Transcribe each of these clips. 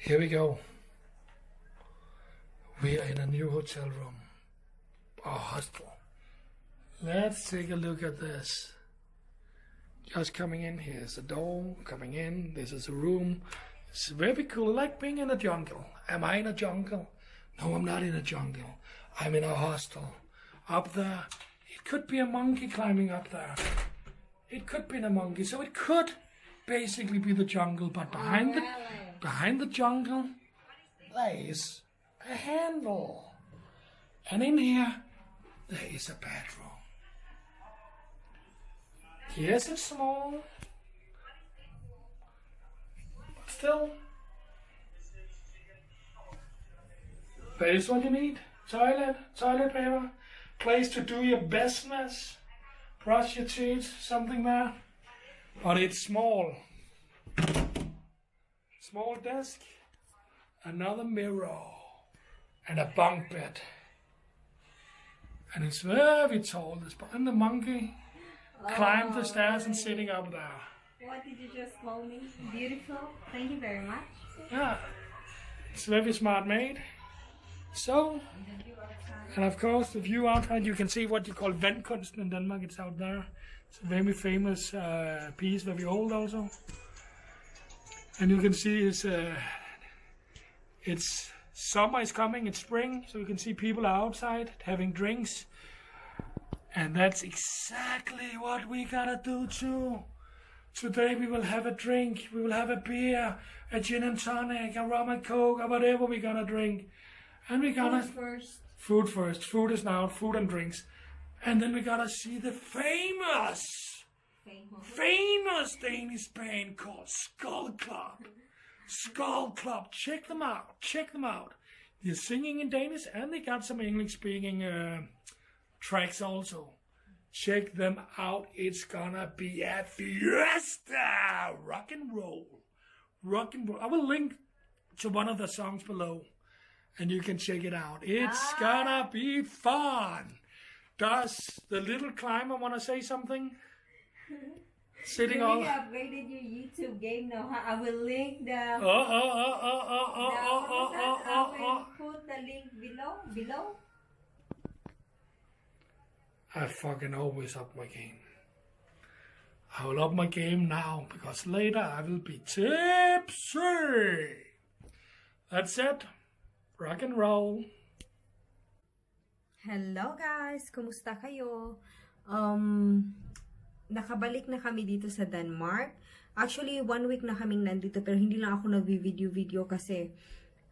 Here we go. We are in a new hotel room, or hostel. Let's take a look at this. Just coming in, here's the door, coming in, this is a room. It's very cool, like being in a jungle. Am I in a jungle? No, I'm not in a jungle. I'm in a hostel. Up there, it could be a monkey climbing up there. It could be a monkey, so it could basically be the jungle, but behind the jungle, there is a handle. And in here, there is a bedroom. Yes, it's small, but still, there is what you need. Toilet paper, place to do your business, brush your teeth, something there. But it's small. Small desk, another mirror, and a bunk bed. And it's very tall, and the monkey climbed the stairs and sitting up there. What did you just call me? Beautiful. Thank you very much. Yeah, it's very smart made. So, and of course the view outside, you can see what you call vandkunsten in Denmark. It's out there. It's a very famous piece, very old also. And you can see it's summer is coming, it's spring, so you can see people are outside having drinks. And that's exactly what we gotta do too. Today we will have a drink, we will have a beer, a gin and tonic, a rum and coke, or whatever we're gonna drink. And we're gonna... Food first. Food is now, food and drinks. And then we gotta see the famous Danish band called Skull Club. Skull Club, check them out. They're singing in Danish and they got some English speaking tracks also. Check them out. It's gonna be a fiesta. Rock and roll. I will link to one of the songs below and you can check it out. It's gonna be fun. Does the little climber want to say something? Sitting on. You really upgraded your YouTube game now. I will link the. I will put the link below. I fucking always up my game. I will up my game now because later I will be tipsy. That's it. Rock and roll. Hello guys, kumusta kayo? Nakabalik na kami dito sa Denmark. Actually, 1 week na kaming nandito pero hindi lang ako nag-video kasi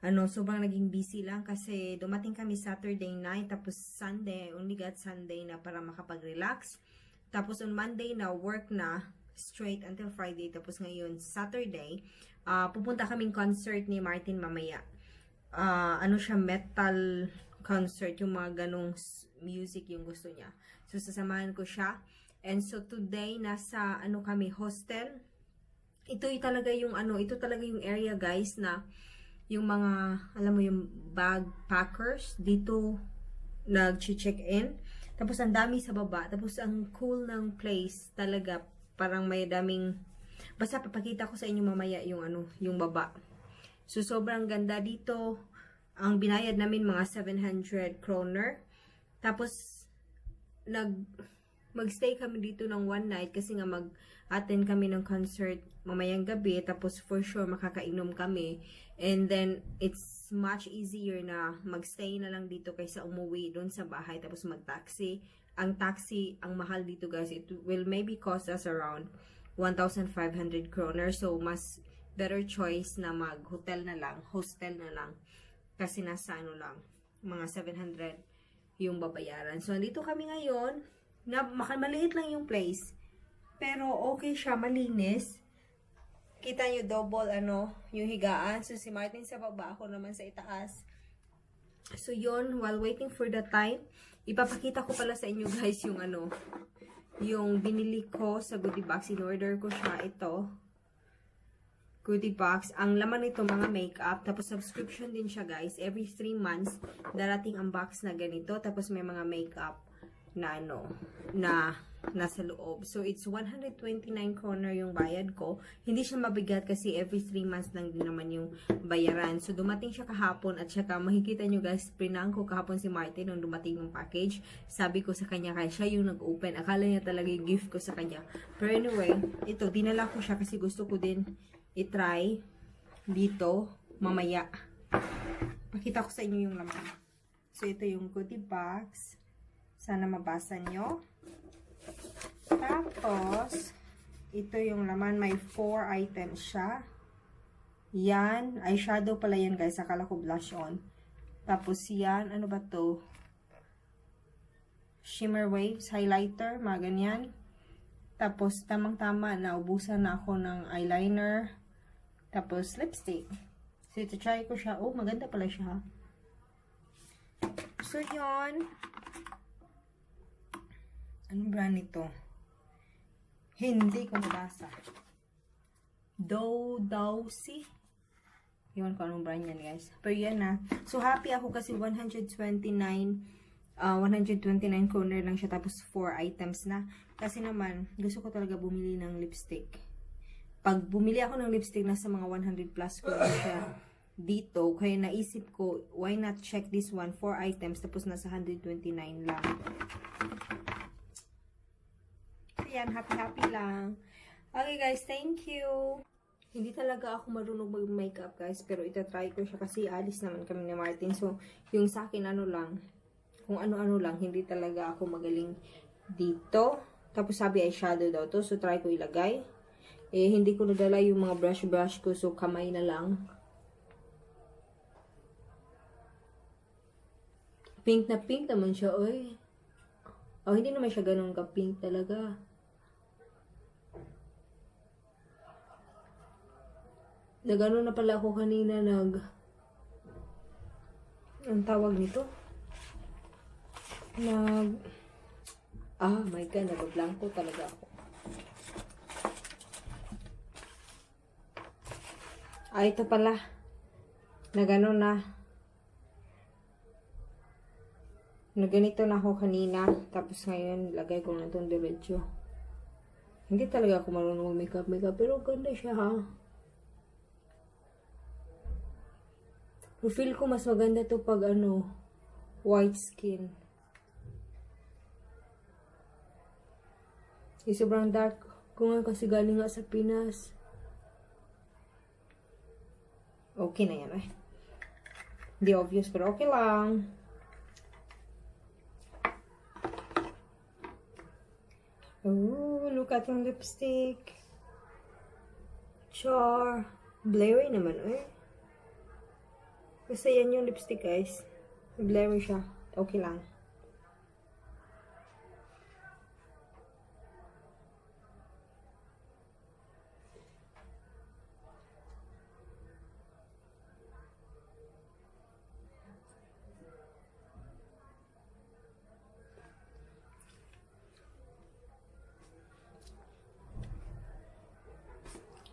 sobrang naging busy lang kasi dumating kami Saturday night tapos Sunday, only got Sunday na para makapag-relax. Tapos on Monday na work na straight until Friday tapos ngayon Saturday, pupunta kaming concert ni Martin mamaya. Siya metal concert, yung mga ganong music yung gusto niya. So sasamahan ko siya. And so today nasa kami hostel. Ito talaga yung area guys na yung mga alam mo yung backpackers dito nag-check in. Tapos ang dami sa baba. Tapos ang cool ng place talaga, parang may daming basta papakita ko sa inyo mamaya yung yung baba. So sobrang ganda dito. Ang binayad namin mga 700 kroner. Tapos magstay kami dito ng 1 night kasi nga mag-attend kami ng concert mamayang gabi, tapos for sure makakainom kami, and then it's much easier na magstay na lang dito kaysa umuwi doon sa bahay tapos mag-taxi. Ang taxi, ang mahal dito guys, it will maybe cost us around 1,500 kroner, so mas better choice na hostel na lang kasi nasa lang mga 700 yung babayaran. So andito kami ngayon. Maliit lang yung place. Pero okay siya, malinis. Kita nyo double yung higaan. So si Martin sa baba, ako naman sa itaas. So yon, while waiting for the time, ipapakita ko pala sa inyo guys yung yung binili ko sa Goodie box. In order ko siya ito. Goodie box. Ang laman nito mga makeup. Tapos subscription din siya guys. Every 3 months, darating ang box na ganito. Tapos may mga makeup. na ano, na nasa loob. So, it's 129 kroner yung bayad ko. Hindi siya mabigat kasi every 3 months lang din naman yung bayaran. So, dumating siya kahapon at saka makikita nyo guys, prinang ko kahapon si Martin nung dumating yung package. Sabi ko sa kanya, kaya siya yung nag-open. Akala niya talaga yung gift ko sa kanya. Pero anyway, ito, dinala ko siya kasi gusto ko din i-try dito mamaya. Pakita ko sa inyo yung laman. So, ito yung goodie box. Sana mabasa nyo. Tapos, ito yung laman. May 4 items siya. Yan. Eyeshadow pala yan guys. Akala ko blush on. Tapos yan. Ano ba to? Shimmer Waves. Highlighter. Mga ganyan. Tapos, tamang-tama. Naubusan na ako ng eyeliner. Tapos, lipstick. So, ito try ko siya. Oh, maganda pala siya. So, yun. Anong brand ito? Hindi ko nabasa. Dowsi. Iwan ko anong brand yan, guys. Pero yan na. So, happy ako kasi 129 kroner lang siya. Tapos, 4 items na. Kasi naman, gusto ko talaga bumili ng lipstick. Pag bumili ako ng lipstick, nasa mga 100 plus ko siya dito. Kaya naisip ko, why not check this one? 4 items. Tapos, nasa 129 lang. Yan, happy lang. Okay guys, thank you. Hindi talaga ako marunong mag-makeup guys, pero ita-try ko siya kasi alis naman kami ni Martin. So, yung sa akin ano lang, kung ano-ano lang, hindi talaga ako magaling dito. Tapos sabi eyeshadow daw to, so try ko ilagay. Eh, hindi ko nadala yung mga brush ko, so kamay na lang. Pink na pink naman siya, oy. Oh, hindi naman siya ganun ka-pink talaga. Nagano na pala ako kanina ang tawag nito? My God, nag-blanco talaga ako. Ito pala. Nagano na. Naganito na ako kanina. Tapos ngayon, lagay ko na itong diretso. Hindi talaga ako marunong mag-makeup, pero ganda siya ha. Feel ko mas maganda to pag white skin. Sobrang dark ko nga kasi galing nga sa Pinas. Okay na yan eh. Hindi obvious pero okay lang. Oh, look at yung lipstick. Char. Blurry naman eh. Kasi yan yung lipstick guys. Blurry siya. Okay lang.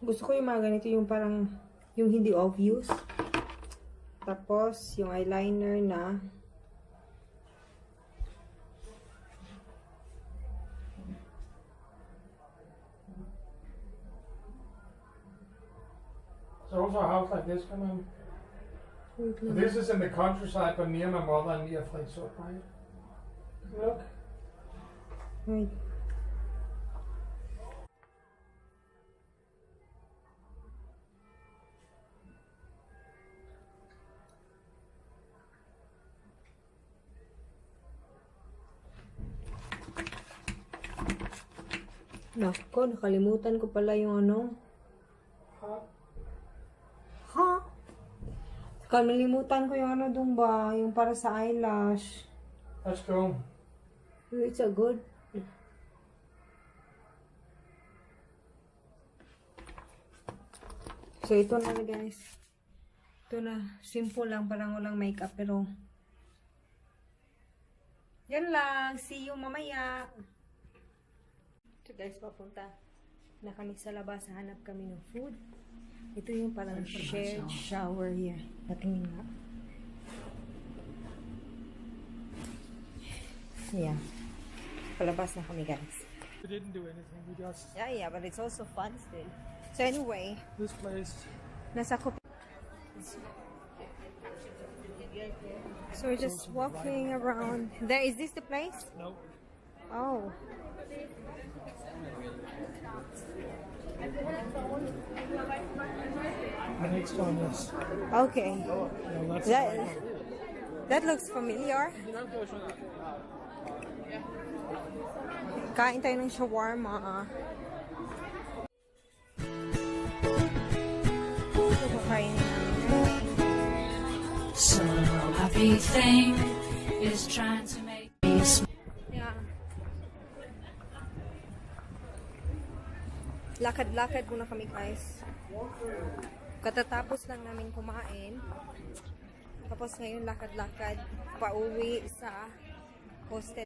Gusto ko yung mga ganito, yung parang, yung hindi obvious. Tapos, yung eyeliner na So also a house like this coming. This is in the countryside, but near my mother and near Frederiksberg, right? Look. Wait. Nako, nakalimutan ko pala yung Ha? Nakalimutan ko yung dun ba? Yung para sa eyelash. Let's go. It's a good. So, ito na guys. Ito na. Simple lang. Parang walang makeup. Pero, yan lang. See you mamaya. So guys, papunta na kami sa labas. Hanap kami ng food. Ito yung parang shared shower here. Patingin nga. Yeah. Palabas na kami, guys. We didn't do anything. We just Yeah, but it's also fun still. So anyway, this place. nasa So we're just walking around. There, is this the place? No. Oh. The next one is. Okay. No, that's That looks familiar. Kain tayo ng shawarma. Ito kakainin namin. So everything is trying to make me smile. Yeah. Lakad-lakad muna kami, guys. Katatapos lang namin kumain. Tapos ngayon lakad-lakad pauwi sa hostel.